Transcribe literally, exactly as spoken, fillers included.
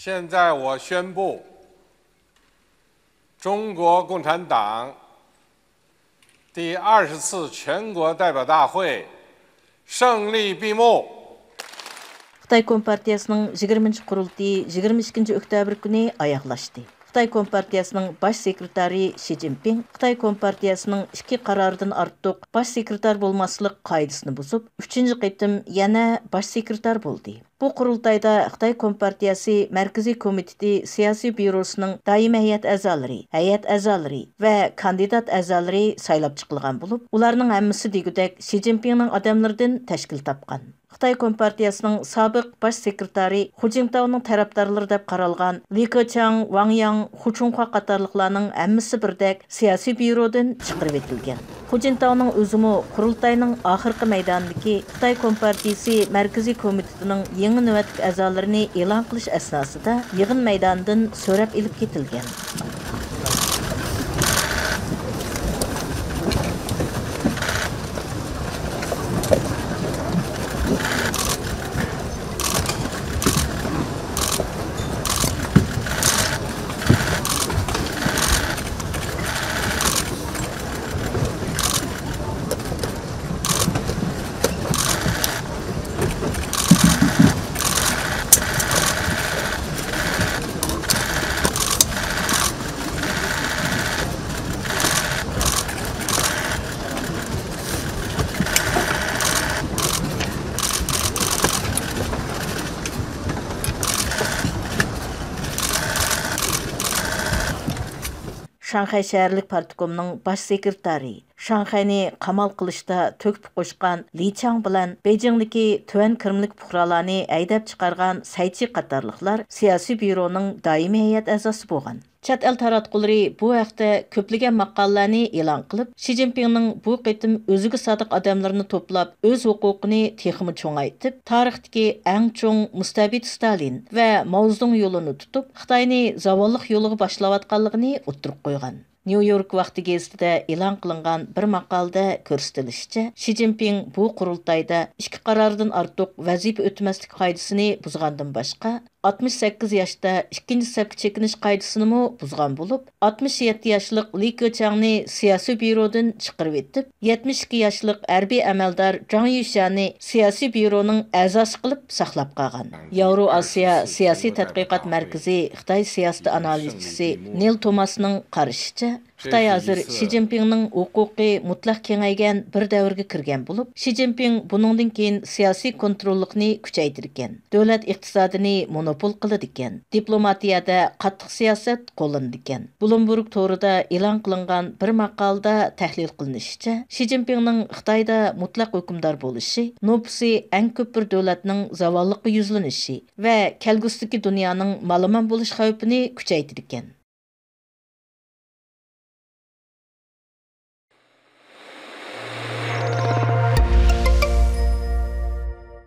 现在我宣布，中国共产党第二十次全国代表大会胜利闭幕。 خىتاي كومپارتىيەسىنىڭ يىگىرمىنچى قۇرۇلتىيى يىگىرمە ئىككىنچى ئۆكتەبىر كۈنى ئاياغلاشتى. خىتاي كومپارتىيەسىنىڭ باش سېكرېتارى شى جىنپىڭ خىتاي كومپارتىيەسىنىڭ ئىككى قارارىدىن ئارتۇق باش سېكرېتار بولماسلىق قائىدىسىنى بۇزۇپ، ئۈچىنچى قېتىم يەنە باش سېكرېتار بولدى. بۇ قۇرۇلتايدا خىتاي كومپارتىيەسى مەركىزىي كومىتېتى سىياسىي بيۇروسىنىڭ دائىمىي ھەيئەت ئەزالىرى، ھەيئەت ئەزالىرى ۋە كاندىدات ئەزالىرى سايلاپ چىقىلغان بولۇپ، ئۇلارنىڭ ھەممىسى دېگۈدەك شى جىنپىڭنىڭ ئادەملىرىدىن تەشكىل تاپقان. خىتاي كومپارتىيەسىنىڭ سابىق باش سېكرېتارى خۇ جىنتاۋنىڭ تەرەپدارلىرى دەپ قارالغان لى كېچاڭ، ۋاڭ ياڭ، خۇ چۇڭخۇا قاتارلىقلارنىڭ ھەممىسى بىردەك سىياسىي بيۇرودىن چىقىرىۋېتىلگەن. خۇ جىنتاۋنىڭ ئۆزىمۇ قۇرۇلتاينىڭ ئاخىرقى مەيدانىدىكى خىتاي كومپارتىيىسى مەركىزىي كومىتېتىنىڭ يېڭى نۆۋەتلىك ئەزالىرىنى ئېلان قىلىش ئەسناسىدا يىغىن مەيدانىدىن سۆرەپ ئېلىپ كېتىلگەن. شاڭخەي شەھەرلىك پارتكومنىڭ باش سېكرېتارى، شاڭخەينى قامال قىلىشتا تۆھپە قوشقان لى چاڭ بىلەن بېيجىڭدىكى تۆۋەن كىرىملىك پۇقرالارنى ھەيدەپ چىقارغان سەي چى قاتارلىقلار سىياسىي بيۇرونىڭ دائىمىي ھەيئەت ئەزاسى بولغان. چەت ئەل تاراتقۇلىرى بۇ ھەقتە كۆپلىگەن ماقالىلەرنى ئېلان قىلىپ، شى جىنپىڭنىڭ بۇ قېتىم ئۆزىگە سادىق ئادەملىرىنى توپلاپ، ئۆز ھوقۇقىنى تېخىمۇ چوڭايتىپ، تارىختىكى ئەڭ چوڭ مۇستەبىت ستالىن ۋە ماۋزېدۇڭ يولىنى تۇتۇپ، خىتاينى زاۋاللىق يولىغا باشلاۋاتقانلىقىنى ئوتتۇرىغا قويغان. نيۇ يورك ۋاقتى گېزىتىدە ئېلان قىلىنغان بىر ماقالىدە كۆرسىتىلىشىچە، شى جىنپىڭ بۇ قۇرۇلتايدا ئىككى قارارىدىن ئارتۇق ۋەزىپە ئۆتىمەسلىك قائىدىسىنى بۇزغاندىن باشقا، ئاتمىش سەككىز ياشتا ئىككىنچى سەپكە چېكىنىش قائىدىسىنىمۇ بۇزغان بولۇپ، ئاتمىش يەتتە ياشلىق لى كېچاڭنى سىياسىي بيۇرودىن چىقىرىۋېتىپ، يەتمىش ئىككى ياشلىق ھەربىي ئەمەلدار جاڭ يۈشياننى سىياسىي بيۇرونىڭ ئەزاسى قىلىپ ساقلاپ قالغان. ياۋرو ئاسىيا سىياسىي تەتقىقات مەركىزى خىتاي سىياسىتى ئانالىزچىسى نېل توماسنىڭ قارىشىچە، خىتاي ھازىر شى جىنپىڭنىڭ ھوقۇقى مۇتلەق كېڭەيگەن بىر دەۋرگە كىرگەن بولۇپ، شى جىنپىڭ بۇنىڭدىن كېيىن سىياسىي كونتروللۇقنى كۈچەيتىدىكەن، دۆلەت ئىقتىسادىنى مونوپول قىلىدىكەن، دىپلوماتىيەدە قاتتىق سىياسەت قوللىنىدىكەن. بلومبېرگ تورىدا ئېلان قىلىنغان بىر ماقالىدە تەھلىل قىلىنىشىچە، شى جىنپىڭنىڭ خىتايدا مۇتلەق ھۆكۈمدار بولۇشى نوپۇسى ئەڭ كۆپ بىر دۆلەتنىڭ زاۋاللىققا يۈزلىنىشى ۋە كەلگۈسىدىكى دۇنيانىڭ مالىمان بولۇش خەۋپىنى كۈچەيتىدىكەن.